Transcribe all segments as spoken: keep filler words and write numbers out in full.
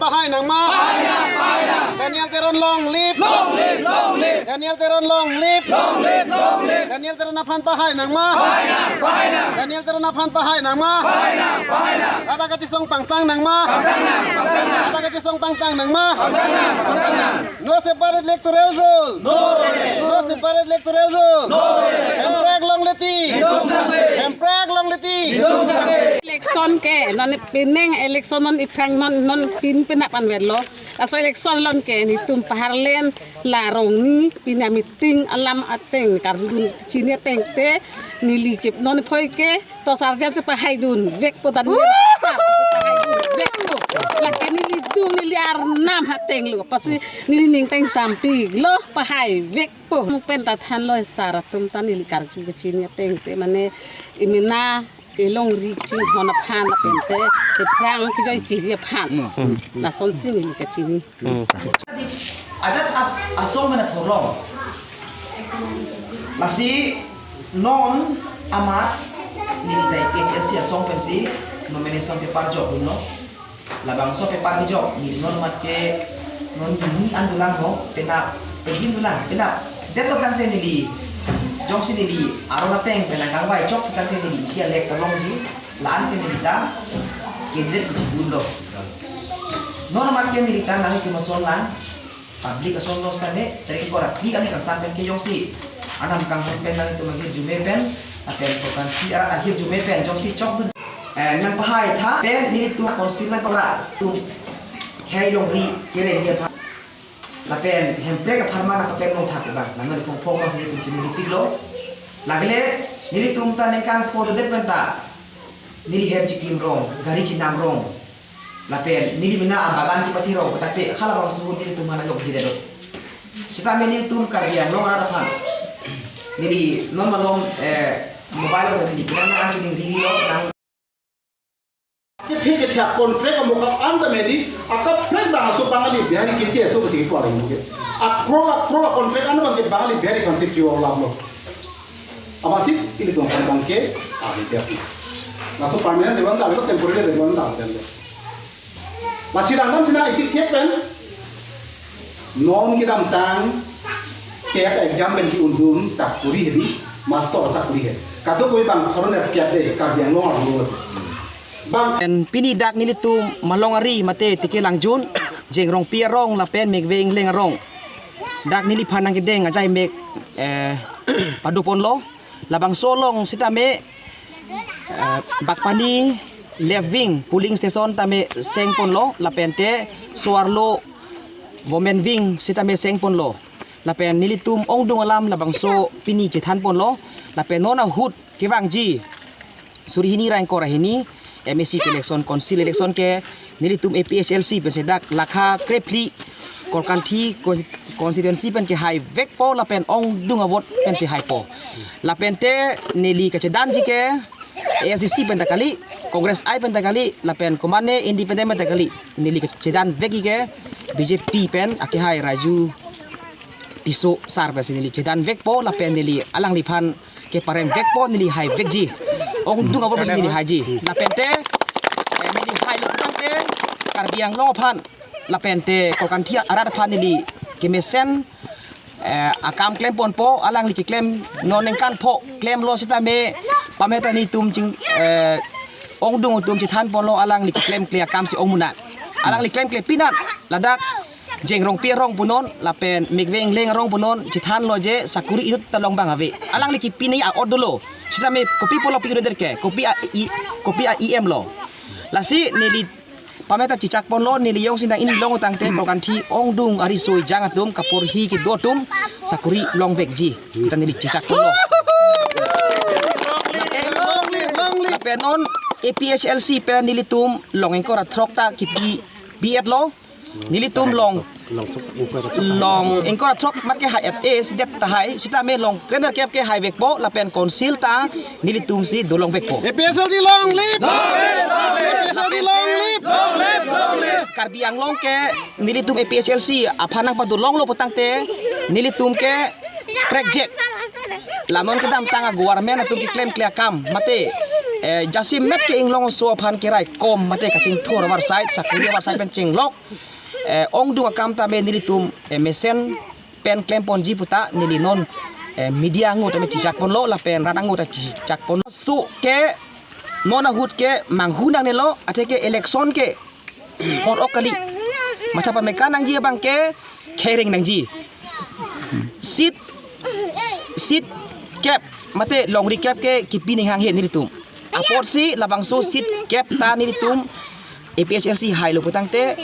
Pahai nangma? Pahai nang, pahai nang. Daniel Teron long live. Long live, long live. Daniel Teron long live. Long live, long live. Daniel Teron aphan pahai nangma? Pahai nang, pahai nang. Daniel Teron aphan pahai nangma? Pahai nang, pahai nang. Rada kachisong pangtang nangma? Pangtang nang, pangtang nang. Rada kachisong pangtang nangma? Pangtang nang, pangtang nang. No separate electoral roll. No rest. No separate electoral roll. No rest. Hemprek longle ti. Nelitum sangse. Hemprek longle ti. Nelitum sangse. Election ke, non pining election non iphrang non, non pin penap anverlo. Laso election along ke nelitum paharlen la rong ni pina meeting alam ateng kardun chini ateng te neli ke non phoi ke to sarjan si pahaidun vekpo dan sar si pahaidun vekpo. Lake nelitum neli arnam hateng lo. Pasi neli ning teng sampik lo pahaivekpo. Mungpen ta thanlo sar atum ta neli karju ke chini ateng te mane imina elongri chinghon aphan lapen te iphrang kejoi kiri aphan. Hmm. Lasonsi neli kachini. Hmm. Ajat ap asong mena thorlong. Lasi non amat neli ta A P H L C asong pensi nomination paper jokdunlo. Labangso paper kejok neli non amat ke non gini an dolang ho penap, pegin dolang penap. Det to tangte neli jongsi neli aron ateng pen nangkangvai chok tangte neli isi alek ta longji. La-an ke neli ta candidate kechidunlo. Non amat ke neli ta nanglitum ason lang, public ason lo setame, tring kora phli ani kangsam pen ke jongsi anam kanghon pen nanglitum ahirjume pen, lapen program phli arat ahirjume pen jongsi chokdun. Eh, nangpahaitha pen nelitum council nangkora tum khei longri kereng aphan. Lapen Hemprek apharman apaklem longthap abang. Nangli phongphong abang si nelitum chini lipiklo. Lagile nelitum ta ningkan pho dodet pen ta neli hem chiklim rong, gari chinam rong. Lapen neli mena abagan chipathi rong, tate halabangso ahut nelitum mana lok jidelo. Sitame nelitum Karbi Anglong arat aphan. Neli non malom, eh, mobile lo neli kenang an chuning riri lo nang. Kethe kethe a-contract amokak an ta medi, akaprek bang aso Bangali Bihari keche aso besi kepala imu ke. A crore a crore a-contract an bang ke Bangali Bihari kan si jiwa lam lo. Abang si ilitum kan bang ke, ah, Bihari. Laso permanent dewan ta, laso temporary dewan ta, dan. Lasi rangdam sina isi thiek pen. Non kedamtang TET exam pen ke-undun sakuri hedi, master sakuri he. Kadokave bang koron er kiat de, Karbi Anglong arlo. Bang. Pen pini dak nelitum Malong Ari mate Tike Langjun, Jeng Rongpi arong lapen Mekve Ingleng arong. Dak neliphan nangkedeng ajai mek, eh, padoponlo. Labangso along sitame, eh, Bagpani left wing polling station tame sengponlo, lapen te so-arlo women wing sitame sengponlo. Lapen nelitum ongdung alam labangso pini chethanponlo, lapen non ahut kevangji suri hini ra ingkoi ra hini M A C ke election, council election ke nelitum A P H L C pensi dak lakha krephli Korkanthi cons-, constituency pen kehaivekpo lapen ongdung avote pensi haipo. Lapen te neli kachedanji ke A S D C pen ta kali, Congress I pen ta kali, lapen komane independent pen ta kali. Neli kachedanvekji ke B J P pen akehai Raju Tisso sar pensi neli chedanvekpo lapen neli alangliphan keparemvekpo, neli haivekji. Ongdung avote pensi neli haiji. Lapen te, eh, neli hailo tangte Karbi Anglong aphan lapen te Korkanthi arat aphan neli kemesen, eh, akam klemponpo, alangli keklem non ningkan pho klemlo sitame pame ta nelitum ching, eh, ongdung atum chethanponlo alangli keklemkle akam si ong munak. Alangli klemkle pinan ladak Jeng Rongpi arong punon lapen Mekve Ingleng arong punon chethanlo je sakuri inut ta long bang ave. Alangli kepine a-ot dolo. Sitame kopi pulo pi-o det ke, kopi a-e, kopi a-E M lo. Lasi neli pame ta chechakponlo, neli jongsi nang-ini long tangte Korkanthi ongdung ariso ejang atum kaporhi kedo atum sakuri longvekji. Kita neli chechakponlo. Long live, long live. Lapen non A P H L C pen nelitum long ingkoi ra throk ta kepi, pi-et lo. Nelitum long, long ingkoi ra throk mat ke hai-et-e si det tahai, sitame long krenerkep ke haivekpo, lapen council ta nelitum si dolongvekpo. A P H L C long live! Long live! Long live! A P H L C long live! Long live! Long live! Karbi Anglong ke nelitum A P H L C aphan nangpadolonglo pu tangte nelitum ke prekjek. La non kedamtang a-government atum keklemkle akam mate Eh, jasemet ke inglongso aphan keraikom mate kachingthur avarsai, sakuri avarsai pen chenglok, eh, ongdung akam tame nelitum, eh, mesen pen klemponji puta neli non, eh, media angu tame chichakponlo lapen rat angu ta chichakponlo. Su ke non ahut ke manghu nangnelo, atheke election ke hor ok kali. Matha pameka nangji abang ke khereng nangji. Seat, seat kep mate longri kep ke kipi ning hanghe nelitum. Apotsi labangso seat kep ta nelitum A P H L C hailo putangte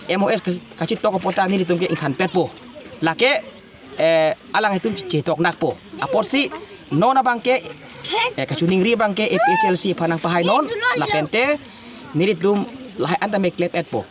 M O S ka-, kachitok apot ta nelitum ke ingthanpetpo. Lake, eh, alanglitum chetok nakpo. Apotsi non abang ke, eh, kachiningri abang ke A P H L C aphan nangpahai non, lapente nelitum lahai anta me klep etpo.